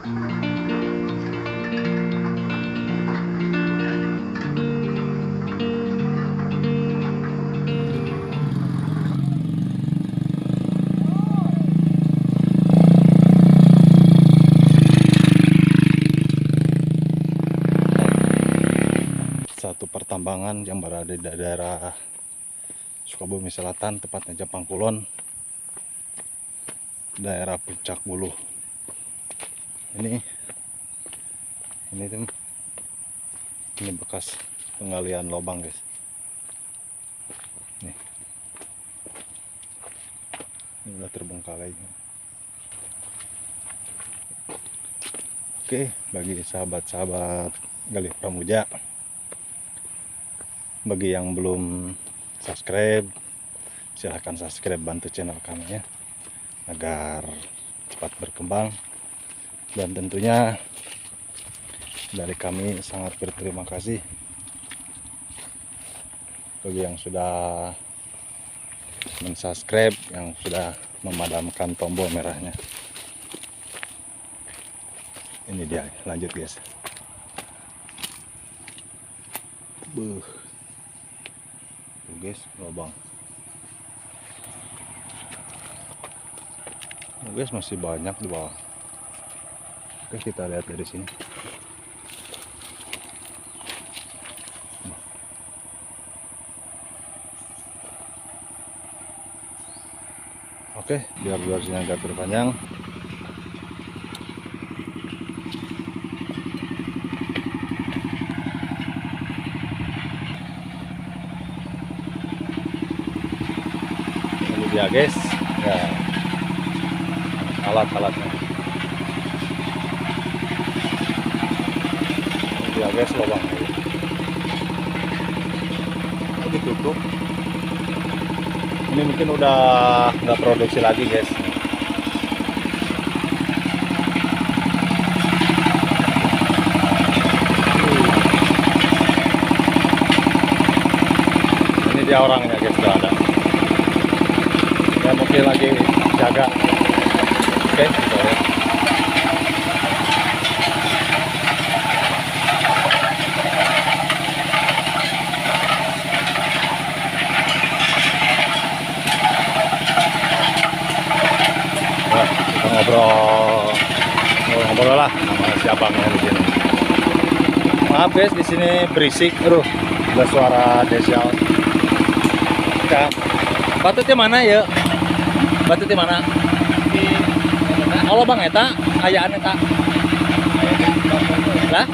Satu pertambangan yang berada di daerah Sukabumi Selatan, tepatnya Jampang Kulon, daerah Puncak Buluh. Ini ini tuh, ini bekas penggalian lubang, guys. Nih, ini udah terbengkalai. Oke, bagi sahabat-sahabat Galih Pramuja, bagi yang belum subscribe, silahkan subscribe, bantu channel kami ya, agar cepat berkembang. Dan tentunya dari kami sangat berterima kasih bagi yang sudah mensubscribe, yang sudah memadamkan tombol merahnya. Ini dia, lanjut guys. Buh. Tuh guys, lubang. Oh, guys, masih banyak di bawah. Oke, kita lihat dari sini. Oke, biar durasinya agak terpanjang. Ini dia guys, ya, alat-alatnya. Ini dia guys, lubangnya. Ini ditutup. Ini mungkin udah nggak produksi lagi guys. Ini dia orangnya guys, udah ada. Ya mungkin lagi jaga. Oke, kita lihat. Nah, kita ngobrol ngobrol lah sama si abangnya di sini. Maaf guys, di sini berisik, aduh, ada suara diesel. Kak, batutnya mana ya? Batutnya mana? Oh, lubang eta, ayaan eta. Lah?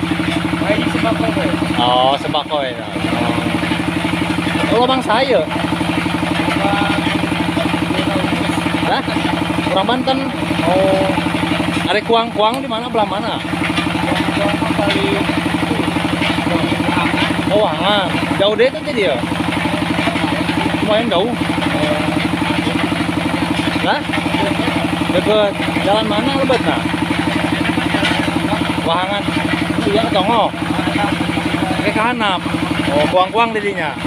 Oh, sembako ya. Oh, lubang saya. Lah? Kurang Banten. Oh. Ada kuang-kuang di mana, belah mana? Oh, Wangan. Jauh deh itu jadi ya. Lumayan jauh. Lah? Deket jalan mana lebet nah? Wahangan. Iya, ke Tongo. Ke kahanap. Oh, kuang-kuang didinya.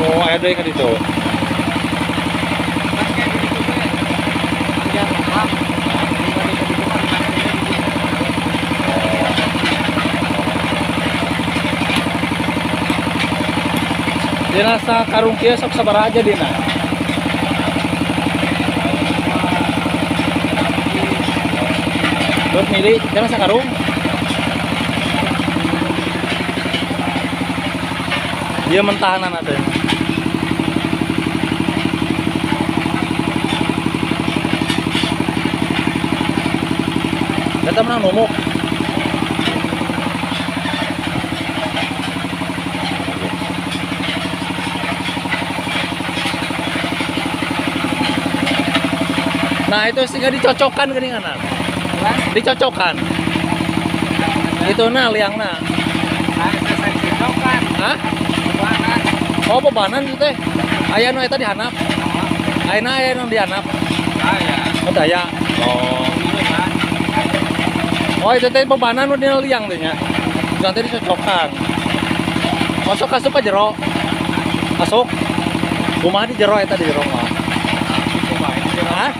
Oh, ada deui ka ditu. Dina sakarung kieu sok sabaraha aja dina? Buat milih, jangan sakarung. Dia mentahanan atau ya? Kita menang nomok. Nah itu sehingga dicocokkan keringanan. Dicocokkan. Itu nah liang nah. Hah? Oh bebanan itu teh. Aya nu eta dihanap. Ayeuna aya nu dihanap. Oh daya. Oh. Oh itu teh bebanan nu dina liang teh nya. Nanti dicocokkan. Masuk asup ka jero. Masuk. Kumaha di jero eta di jero mah. Hah?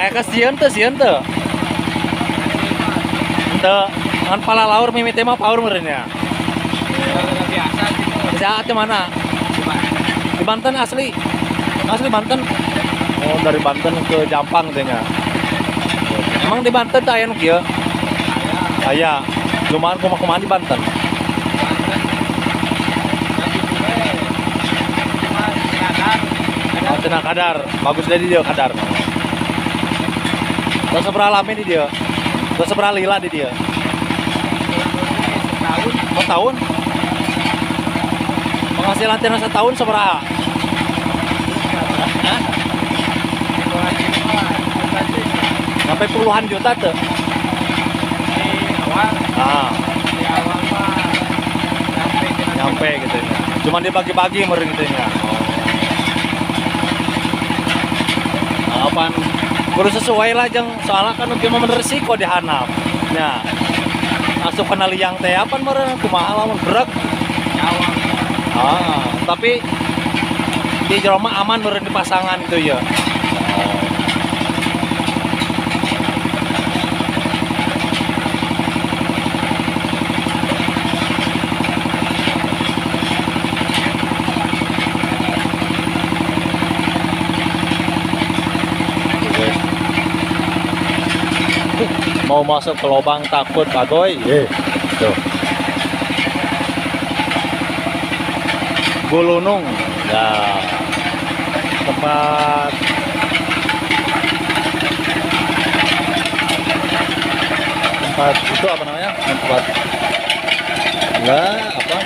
Eka sieun teu sieun teu. Henteu, ngan pala laur mimiti mah paur meureun nya. Biasa gitu. Bisa di mana? Di Banten asli. Asli Banten. Oh, dari Banten ke Jampang teh nya. Emang di Banten teh aya nu kieu? Aya. Lumayan kumaha-kumaha di Banten. Oh, cenah kadar. Bagus deh di dia kadar. Terus seberapa lama di dia? Terus seberapa lila di dia? Setahun. Oh, tahun? Penghasilan tina setahun seberapa? Hah? Sampai puluhan juta tuh. Di awal, Ah, di awal mah nyampe nyampe gitu ya. Cuman dibagi-bagi meureun gitu ya. Oh. Nah, apaan? Kudu sesuai lah jeung soalnya kan nu mah resiko di handap. Nya. Asup kana liang teh apaan meureun kumaha lamun brek. Awal. Ah, tapi di jero mah aman meureun di pasangan itu ya. Oh. Oke. Mau masuk ke lubang takut bagoy. Tuh. Gulunung. Ya. Tempat tempat itu apa namanya? Tempat enggak apa?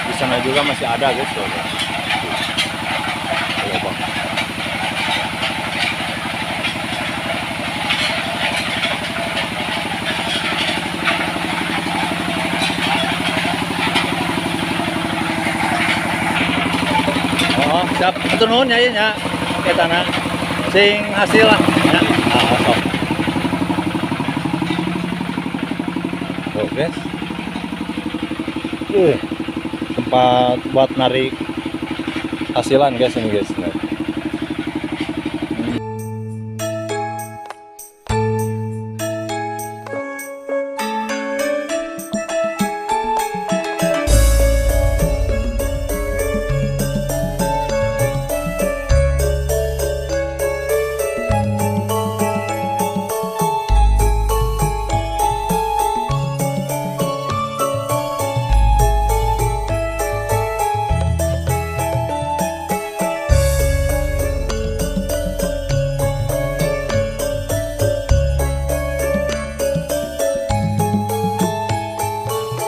Di sana juga masih ada guys tuh. Lubang. Oh, siap. Hatur nuhun ya ieu nya. Etana. Sing hasil lah. Ya. Ah, sok. Tuh, guys. Tempat buat narik hasilan guys ini guys. Nah.